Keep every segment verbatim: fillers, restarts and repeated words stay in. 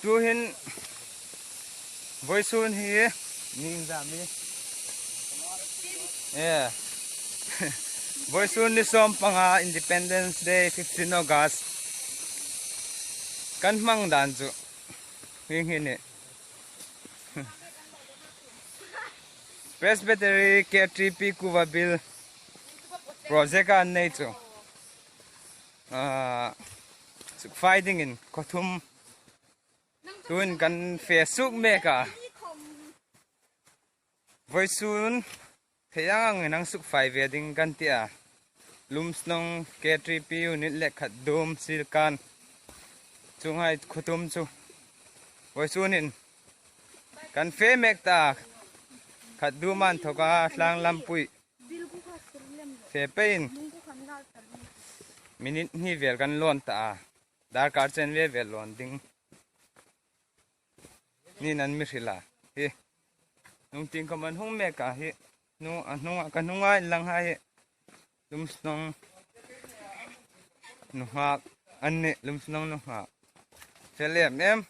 Tuhin vawisun hi, ni inza am a ni? Eh. Vawisun ni sawm panga, Independence Day, fifteen August. Kan hmang dan chu hieng hi a nih. Presbytery K T P Kuva Bill project-a an nei chu, ah, sukfai dingin khaw thum tuhin kan fe suk mek a. Vawisun thei ang angin sukfai ve ding kan ti a. Lumsnong K T P unit le Khatdum Silkan, chuonghai khaw thum chu vawisun hin kan fe mek ta. Khatdum a inthoka Thlanglampui fe peiin minute hni vel kan lawn ta a. Darkar chen ve vel lawn ding niin an mi hril a. Hi, nung tieng khawm an hung mek a hi. Nu, a hnunga, ka hnunga inlanghai hi Lumsnong nunghak an nih, Lumsnong nunghak. Fel em em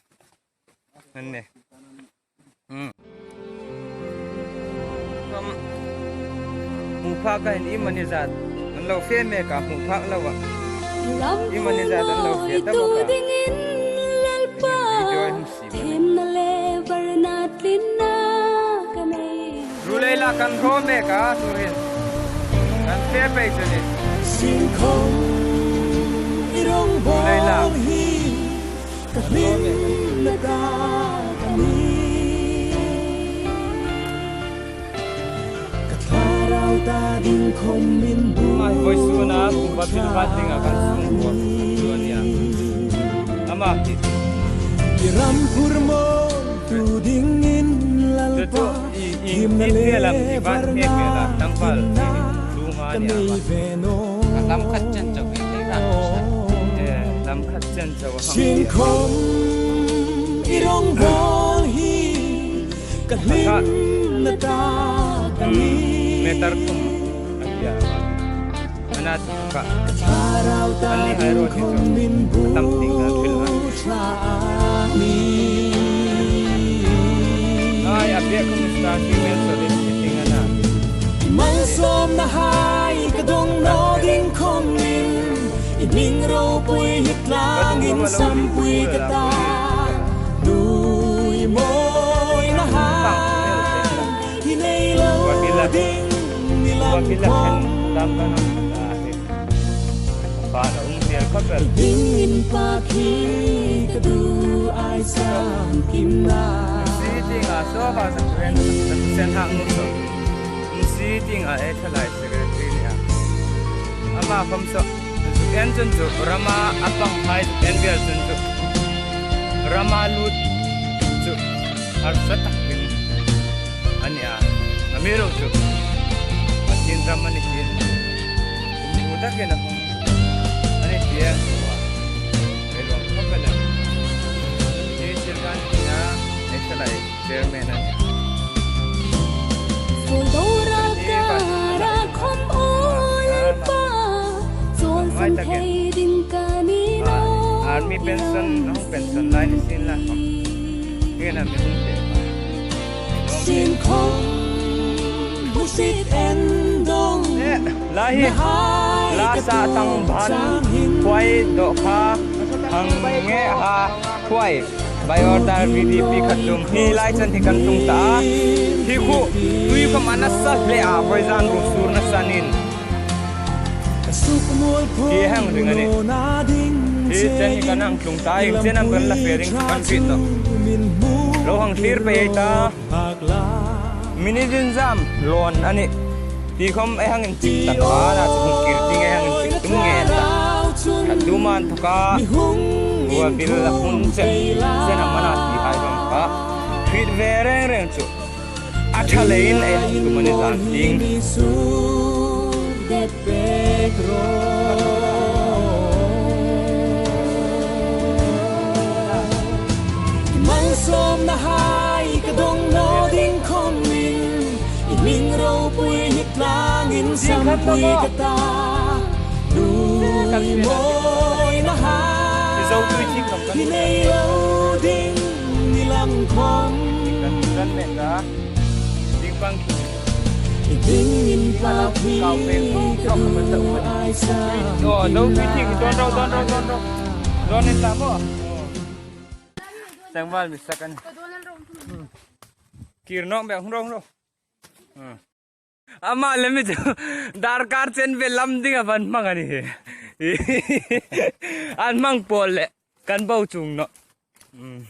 an nih. Hmm. Hmu phak a hin iemani zat an lo fe mek a, hmu phak lo a. Iemani zat an lo fe ta bawk a. Video hung si. Ru lei la kan hraw mek a, tuhin kan fe pei chu a nih. Ru lei la. Ai, vawisuna Kuva Bill vat dinga kan sung buak chu a nih a. Ama hi. I ram phur mawl tu dingin Lalpa, i, i, i hmel am i vat hmel a, tlangval hi lunga a nih ama. A lam khat chen chau hi thei ran. Eh, lam khat chen chau a hang hi. Sinkhawm i rawngbawl hi ka hlimna ta ka ni. Meter thum a tia. Ana ka. Ka thlarau ta ding khawm min bu thla a ni. Ai, a biak khawm star female so this thing ana. I malsawmna hai ka dong naw ding khawmin, i hming ropui hi tlangin sampui ka ta. Dui mawina hai hi nei lo ding ni lam khawm. Dingin pakhi ka du ai sam kim na. Si ting a so ba sa kren sen hang nu so. Si ting a e thalai secretary ni a. Ama khawm so. En chun chu rama a pang hai en vel chun chu. Rama lut chu. Harsa takin. A nih a, amiruokchu Pathien ram a ni tiin, hmu takin a hung a ni tiin, ei lawm khawp el a. Hi Silkan tina, ei thalai chairman a nih. Sawldo ral kara khawm awi pa, chawl zing thei ding ka ni naw. Army pension, a hung pension lai ni sien la. Tina mi hung pe. Sinkhawm busit en dong. La hi, la sa tang ban, khuai do kha, hang nge ha, khuai. By order V D P Khatdum hi lai chan hi kan tlung ta. Hi khu, tui khawm a nasa hle a, voi zan ru sur nasa nin. Hi hang ring a nih. Hi chen hi kan hang tlung ta, hi chen am kan la fe ring kan hriet nawh. Lo hang thlir pei ta. Minute inzam lawn a nih. Ti khawm ei hang inchik tak a, na chu hung kir ding ei hang inchik tum nge ta. Khatdum a inthoka, Kuva Bill a hun chen, chen am a na ti hai khawm kha. Hriet ve reng reng chu. A ṭha leiin ei hang tum a ni zan ding. Malsawmna hai ka dong naw ding khawmin, i hming ropui hi tlangin sampui ka ta. Dui mawina hai hi nei lo ding. Kan ran mek a. Ding bang. Dingin kau pek. Kau pek. Ai sa. No, no, pi thing. Don, don, don, don, don, don. Don in ta mo. Sangwal mi sakan. Kir nok mek hung ro, hung ro. Hmm. Ama le mi chu darkar chen ve lam ding a van hmang a ni hi. An hmang pawl le kan bo chung naw. Hmm.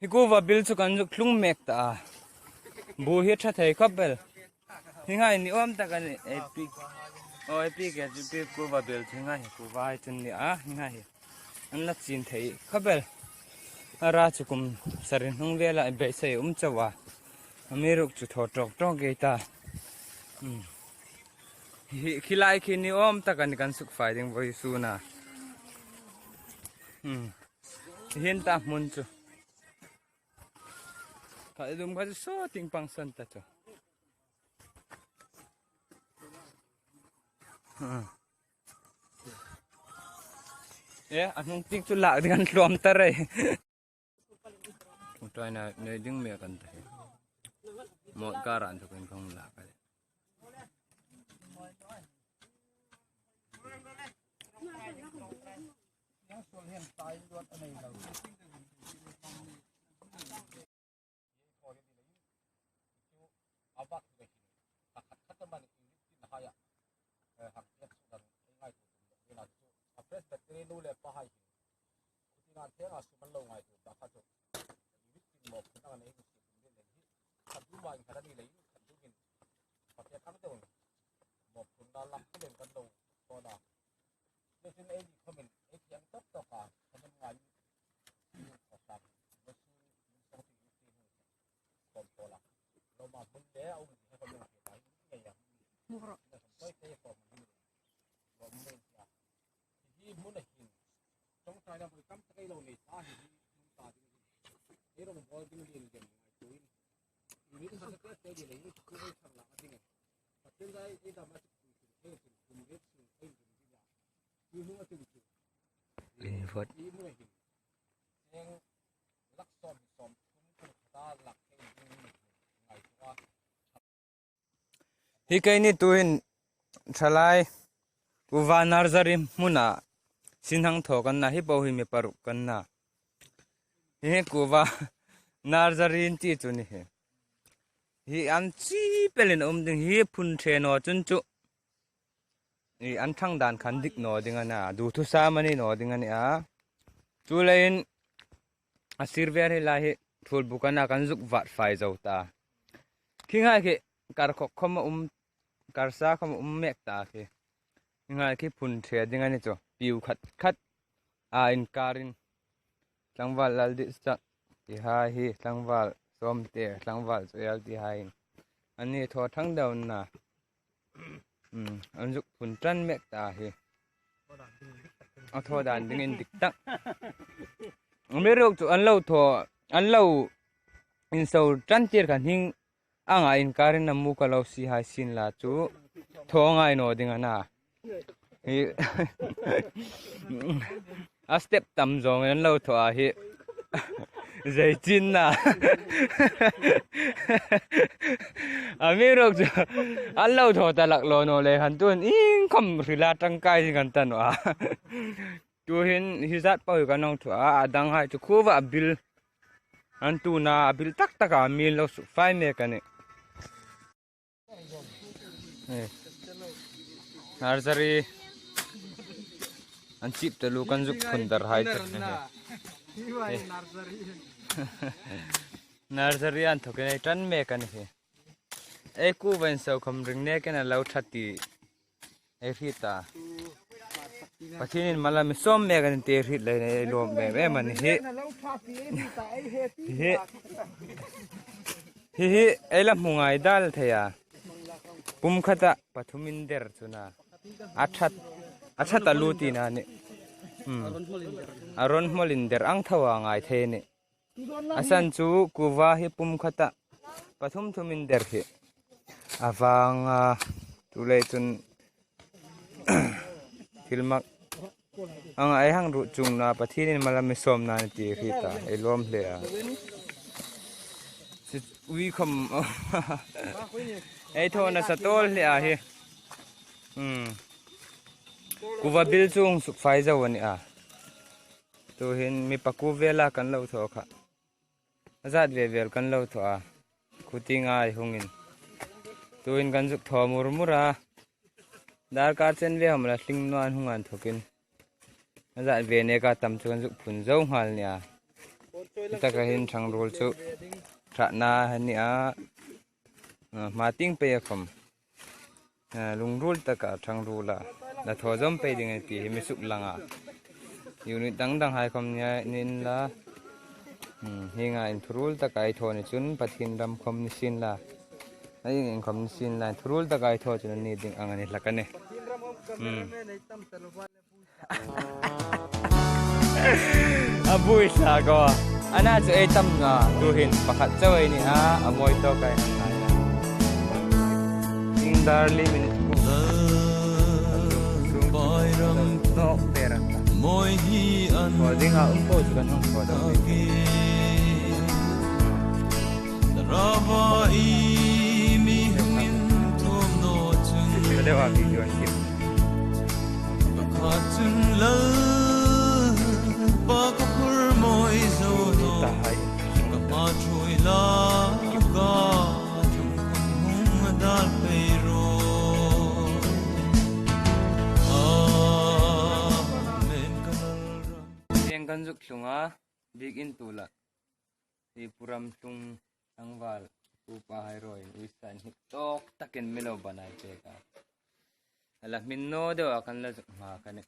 Hi kuva bil chu kan zuk tlung mek ta a. Bu hi ṭha thei khawp el. Hi ngai ni awm tak a ni. Ei pi. O, ei pi ke chu pi kuva bil chu ngai hi kuva hai chun ni a. Hi ngai hi. An la chin thei khawp el. A ra chu kum sari hnung vela beisei um chauh a. Amiruokchu thaw tawk tawk ngei ta. Hmm. Hi, khi lai khi ni awm tak a ni kan suk fai ding vawisuna. Hmm. Hin ta hmun chu. Ka dum ka chu so ting pang san ta chu. Hmm. E, a hnung tik chu lak ding an hlawm ta rei. Utai na, nei ding mek an ta hi. Mot ka ran thu kan khong lak a. A bak hi hin, a khat khat a man in tin haia, eh, hang tiak su dan ei ngai tu tum lo dina chu, a Presbytery nu le pa hai hin, kutina thianga su man lo ngai tu ta kha chu, i victim mo kun ang nei ku si tum din hi, khat du ma in khat ani lei, khat du in, pa tiak ang te un, mo kun da lak ku len kan lo, ko da. Leiin ei ni comment, ei thiang tawk tawk a, comment ngai. Ko tak, lo su, lo song ti ti hun. Kon ko la. Lo ma bun le, a um ti ko lo ti ta, ni ya. Muro. Lo song toi te ko ma ni. Lo ma ni ya. Hi mun a hin. Tong tai na bul kam ta kai lo ni ta hi, hi mun ta ding hi. Ei rong bol ding lien lien ngai tuin. Ni ma ta te di le, ni ko ei thang la ding. Pathian zai ei dam a ti kum kum ei kum kum le kum ei kum ti ya. Hi hung a ti kum. Lin vot. Hi hung a hin. Eng lak sawm sawm thum kum ta lak ei hung a ngai tua. Hi keini tuhin thalai kuva nursery hmuna sin hang thaw kan na hi bo hi mi paruk kan na. Hi kuva nursery in ti chu ni hi. Hi an chi pelin um ding hi phun the naw chun chu. Hi an thang dan khan dik naw ding a na, du thu sa mani naw ding a ni a. Chu leiin a sir vel hi lai hi thul buk a na kan zuk vat fai zo ta. Khi ngai khi kar khok khom a um, kar sa khom a um mek ta khi. Ngai khi phun the ding a ni chu. Piu khat khat a inkarin. Tlangval Lalditsak ti hai hi, tlangval Sawmte, tlangval Suel ti hai. An ni thaw thang deu na. Hmm, an zuk phun ṭan mek ta hi. A thaw dan dingin dik tak. Amiruokchu an lo thaw, an lo inso ṭan tir khan hing anga inkarin a mu ka lo si hai sin la chu thaw ngai naw ding a na. Hi, a step tam zawng an lo thaw a hi. Zei chin na. Amiruokchu an lo thaw ta lak lo naw le han tun iengkhom hrila ṭangkai ding an ta naw a. Tuhin hi zat po hi kan hung thu a, a dang hai chu khuova a bil. An tuna a bil tak tak a mi lo suk fai mek a nih. Eh. Nursery. An chip te lu kan zuk phun dar hai tak ni hi. Eh. Nursery an thawkin ei ṭan mek a ni hi. Ei kuva inso khom ring nekin a lo ṭha ti. Ei hriet ta. Pathienin mala mi sawm mek an ti hriet leiin ei lawm em em a ni hi. Hi. Hi hi ei la hmu ngai dal thei a. Pum khata pathum in der chu na. A ṭhat, a ṭhat a lu tina ni. Hmm. A rawn hmawlin der ang tho a ngai thei ni. A san chu kuva hi pum khata pathum thum in der hi. A vanga, tu lei chun thil mak Anga ei hang ruot chungna Pathienin malam mi sawmna ni ti hi ta, ei lawm hle a. Chu ui khawm. Ei thaw nasa tawl hle a hi. Hmm. Kuva bil chu hung sukfai zo a ni a. Tuhin mi pakuo vela kan lo thaw kha. A zat ve vel kan lo thaw a. Khuti ngai hungin. Tuhin kan zuk thaw mur mur a. Darkar chen ve hawm la hling naw an hung an thokin. A zat ve neka tam chu kan zuk phun zo nghal ni a. Taka hin thang ruol chu. Thahna a ni a. Ah, hma ting pei a khawm. Ah, lungruol taka thang ruol a. La thaw zawm pei ding a ni ti hi mi suk lang a. Unit dang dang hai khawm ni a, ni inla. Hmm, hi nga inthuruol taka ei thaw ni chun Pathien ram khawm ni sien la. Ei eng khawm ni sien la, inthuruol taka ei thaw chun a ni ding ang a ni hlak a nih. Hmm. A bui sa ko. Ana chu ei tam na, tuhin pakhat chau ei ni a, a mawi tawk a. Ding dar li minute ku. Bairam no pera. Mawi hi an. Ko ding a um ko chu kan hung ko. Rava i mi hungin thawm naw chun. Ka dewa video an tip. Pakhat chun Lalpa ka phur mawi zo naw. Ta hai. Ka hma ṭhuoi la ka hung dal pei ro. Amen ka Lalram. Tieng kan zuk thlung a, biekin tu la. Hi puram tlung tlangval upa hai ruoiin uisan hi tawk takin mi lo banai pek a. A la hmin naw deu a kan la zuk hma ka nih.